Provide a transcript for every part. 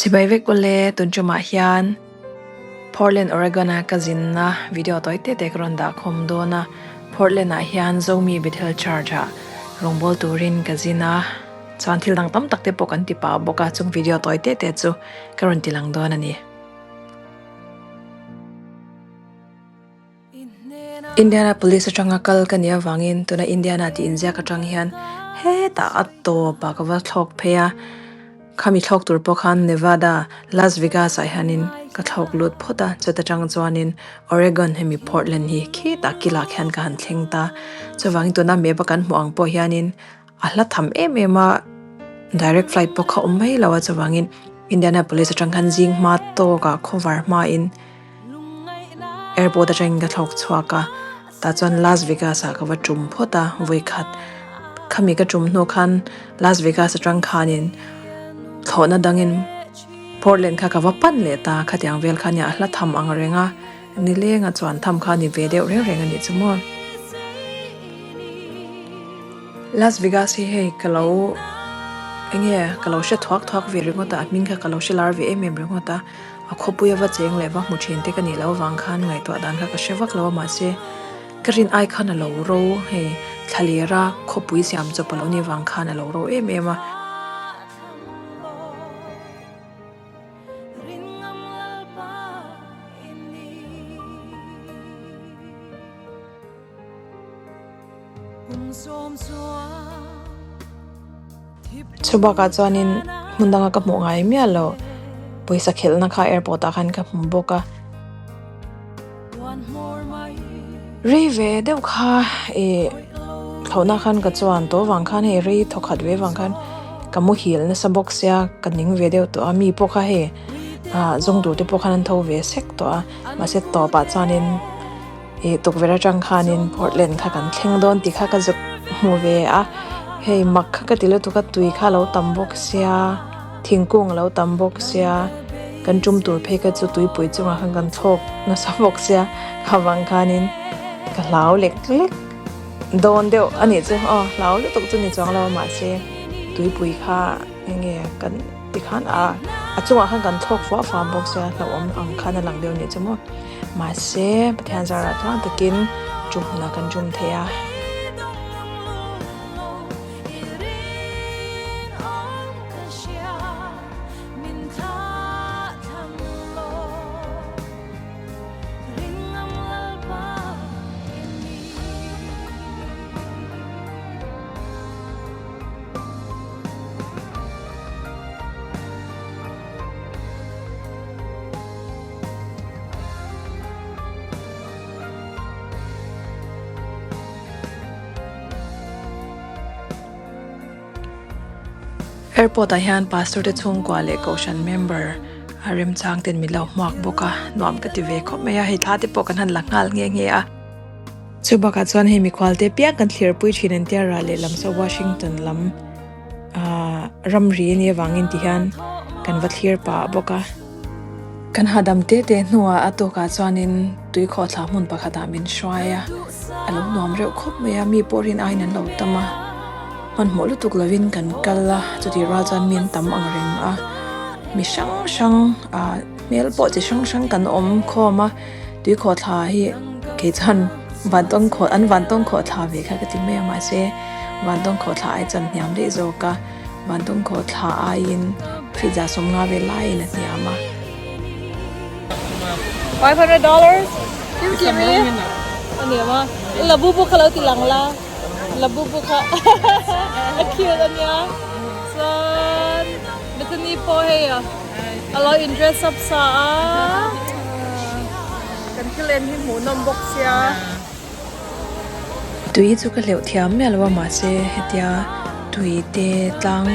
Chibai vek ule tun tumah hian Portland Oregon a ka zinna video tawi te te ka rawn dah khawm dawn a, Portland ah hian Zomi Bethel Church ah rawngbâwl turin ka zin a, chuan thil dang tam tak te pawh kan ti pah bawk a, chung video tawi te te chu ka rawn ti lang dawn a ni. Indianapolis atanga kal ka nih avangin tuna Indiana tih inziak atang hian hetah a tawp ah ka va thlawk phei a, khami thlawk tur pawh khan Nevada, Las Vegas ah hianin ka thlawk lut phawt a, chuta tang chuanin Oregon hemi Portland hi khitah kilah khian ka han thleng ta. Chuvangin tuna map a kan hmuh ang pawh hianin a hla tham em em a, direct flight pawh kha awm mai lo a, chuvangin Indianapolis atang khan zing hma tawkah khawvar hmain Airport atangin ka thlawk chhuak a, tah chuan Las Vegas ah ka va tum phawt a, vawikhat khami ka tum hnu khan Las Vegas atang khanin thlawhna dangin Portland kha ka va pan leh ta, khatiang vel kha nia a hla tham ang reng a, nilenga chuan tham kha a ni ve deuh reng reng a nih chu maw. Las Vegas hi hei ka lo enge ka lo hre thuak thuak ve ringawt a, a hming kha ka lo hre lar ve em em ringawt a. A khawpui a va cheng leh va hmu thin te ka nih loh avang khan ngaihtuah dan kha ka hre vak lo a mahse ka rin ai khan a lo ro hei thlalera khawpui siam chawp a lo nih avang khan a lo ro em em a. Chubakah chuanin hmun danga ka hmuh ngai miah lo pawisa khelhna kha airport ah khan ka hmu bawk a. Rei ve deuh kha ih thlawhna khan ka chuan tawh vang khan hei rei thawkhat ve vang khan ka muhil nasa bawk sia ka ning ve deuh tawh a mi pawh kha hei ah zawng tur te pawh khan an tho ve sek tawh a mahse tawpah chuanin. Ih tukverh atang khanin Portland kha kan thleng dawn tih kha ka zuk hmu ve a, hei mak kha ka ti lutuk a tui kha a lo tam bawk sia thingkung a lo tam bawk sia kan tum tur phei kha chu tuipui chungah khan kan thlawk nasa bawk sia kha vang khanin ka hlau lek lek dawn deuh a nih chu aw hlau lutuk chu ni chuang lo mahse tuipui kha enge kan tikhan a a chungah khan kan thlawk fua fua bawk sia hlauhawm ang khan a lang deuh a nih chu maw. Mahse, Pathian zarah tluang takin tum hunah kan tum thei a. Airport ah hian pastor te chhungkua leh kohhran member a remchang ten min lo hmuak bawk a nuam ka ti ve khawp mai a hei thla te pawh kan han la nghal nghe nghe a. Chu bakah chuan hei mikhual te piang kan thlir pui thin an tia rah leh lam saw Washington lam ah ramri a nih avangin ti hian kan va thlir pah bawk a. Kan hahdam te te hnuah a tawkah chuanin tui khawhthla hmun pakhatah min hruai a, a lo nuam reuh khawp mai a, mi pawh rin aiin an lo tam a, hmanhmawh lutuk lovin kan kal a, chutih rual chuan mi an tam ang reng a, mi hrang hrang ah hmel pawh chi hrang hrang kan awm khawm a, tui khawhthla hi kei chuan vantawng khawh an vantawng khawhthla ve kha ka ti mai a mahse vantawng khawhthla ai chuan hniam daih zawk a. Vantawng khaw thla aiin feet 150 vel laiin a hniam a. $500 Kim Kimi a niam a Labubu kha lo ti lang la Labubu kha a cute a nia chuan Bethany pawh hei a a lo in dress up sa a kan thil en hi hmuhnawm bawk sia. Tui chu ka hleuh thiam miah lo a mahse hetia tui te tlang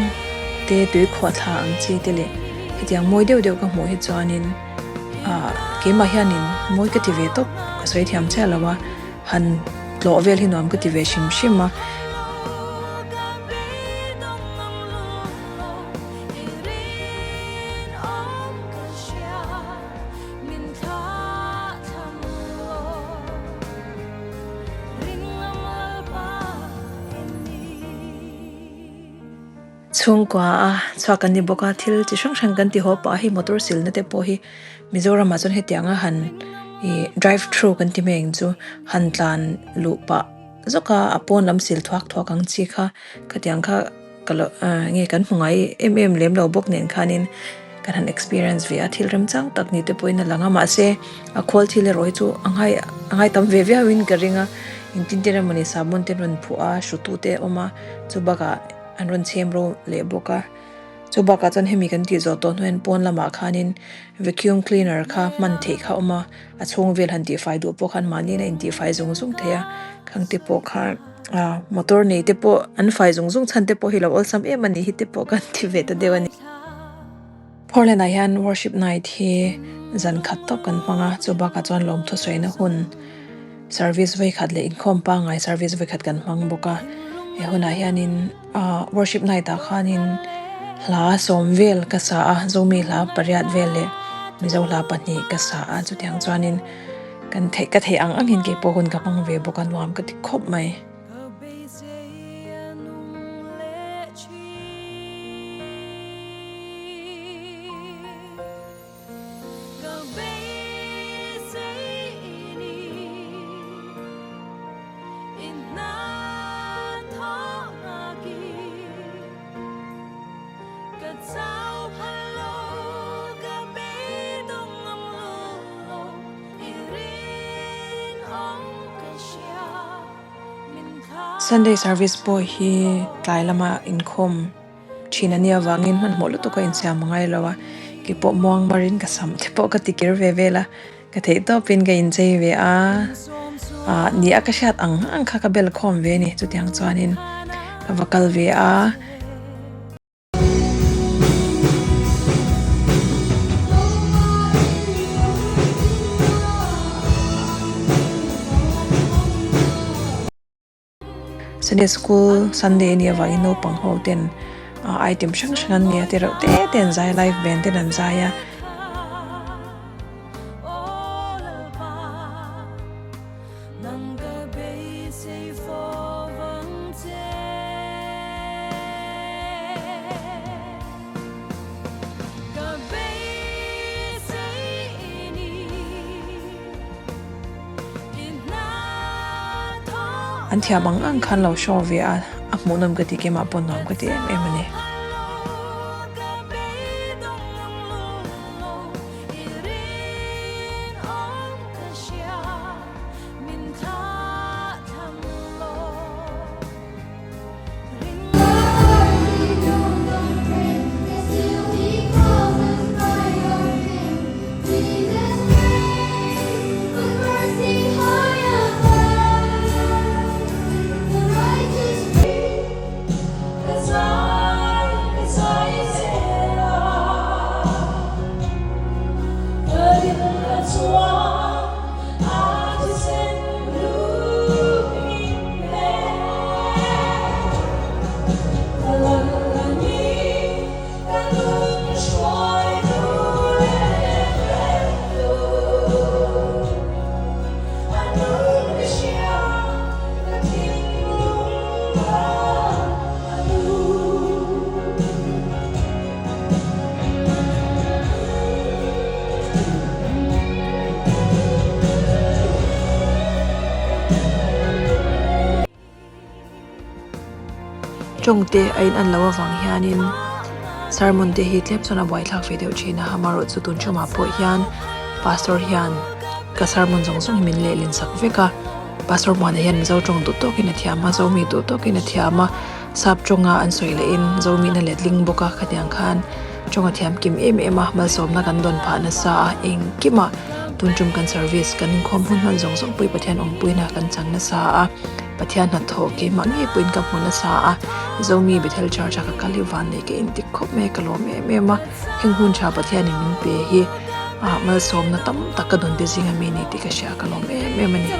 te tui khuah thla ang chi te leh hetiang mawi deuh deuh ka hmuh hi chuanin ah keimah hianin mawi ka ti ve tawp ka sawi thiam chiah lo a han tlawh vel hi nuam ka ti ve hrim hrim a. Chhungkua a chhuak kan ni bawk a, thil chi hrang hrang kan ti haw pah a, hei motor silna te pawh hi Mizoram ah chuan hetiang a han ih drive through kan ti mai ang chu han tlan luh pah zawk a, a pawn lam sil thuak thuak ang chi kha khatiang kha ka lo ah nge kan hmu ngai em em lem lo bawk nen khanin kan han experience ve a, thil remchang tak ni te pawhin a lang a mahse a khawl thil erawh hi chu a ngai a ngai tam ve viau in ka ring a engtin te emawni sahbawn te an rawn phuh a hrutu te a awm a chu bakah an rawn chhem ro leh bawk a chu bakah chuan hemi kan tih zawh tawh hnuaiin pawn lamah khanin vacuum cleaner kha hman theih kha a awm a a chhung vel han tihfai duh pawh khan mahni in a intihfai zung zung thei a khang te pawh kha ah motor nei te pawh an fai zung zung chhan te pawh hi lo awlsam em a nih hi te pawh kan ti ve ta deuh a ni. Portland ah hian worship night hi zan khat tawp kan hmang a chu bakah chuan lawmthu sawina hun service vawikhat leh inkhawm pangngai service vawikhat kan hmang bawk a he hunah hianin ah worship night ah khanin hla sawm vel ka sa a zomi hla pariat vel leh mizo hla pahnih ka sa a chutiang chuanin kan theih ka theih ang angin keipawh hun ka hmang ve bawk a nuam ka ti khawp mai. Sunday service pawh hi tlai lama inkhawm thin a nia avangin hmanhmawh lutuk a insiam a ngai lo a, keipawh muang marin ka sam te pawh ka ti kir ve vel a, ka theih tawpin ka inchei ve a, ah ni a ka hriat ang ang kha ka bel khawm ve a ni chutiang chuanin ka va kal ve a. Sunday school Sunday a nih avangin naupang ho ten ah item hrang hrang an nei a ti reuh te te an zai a live band ten an zai a. An thiam ang ang khan lo show ve a, a hmuhnawm ka ti keimah pawh nuam ka ti em em a ni. Tawng te a in an loh avang hianin sermon te hi tlem chuan a buaithlak ve deuh thin a amaherawhchu chu tun ṭumah pawh hian pastor hian ka sermon zawng zawng hi min lehlin sak vek a pastor Muana hian Mizo tawng duh tawkin a thiam a Zomi duh tawkin a thiam a sap tawnga an sawi lehin Zomi in a letling bawk a khatiang khan tawng a thiam kim em em a malsawmna kan dawn phah nasa a engkimah tun tum kan service kan inkhawm hun hman zawng zawng pawhin Pathian awmpuina kan chang nasa a Pathian hnathawh keimah ngei pawhin ka hmu nasa a Zomi Bethel Church a ka kal hi vannei ka intik khawp mai a ka lawm em em a heng hun tha Pathianin min pe hi ah malsawmna tam tak ka dawn te zinga mi ni tih ka hria ka lawm em em a ni.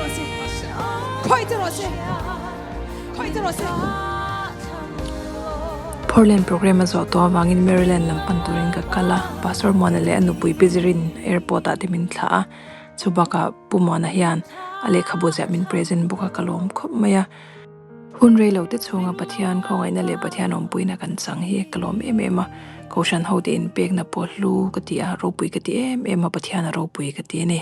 Portland program a zawh tawh avangin Maryland lam pan turin ka kal a, Pastor Muana leh a nupui Pi Zirin airport ah te min thlah a, chu bakah Pu Muana hian a lehkhabu ziah min present bawk a ka lawm khawp mai a. Hun rei lo te chhunga Pathian khawngaihna leh Pathian awmpuina kan chang hi ka lawm em em a, Kohhran hote inpekna pawh hlu ka ti a, ropui ka ti em em a, Pathian a ropui ka ti a ni.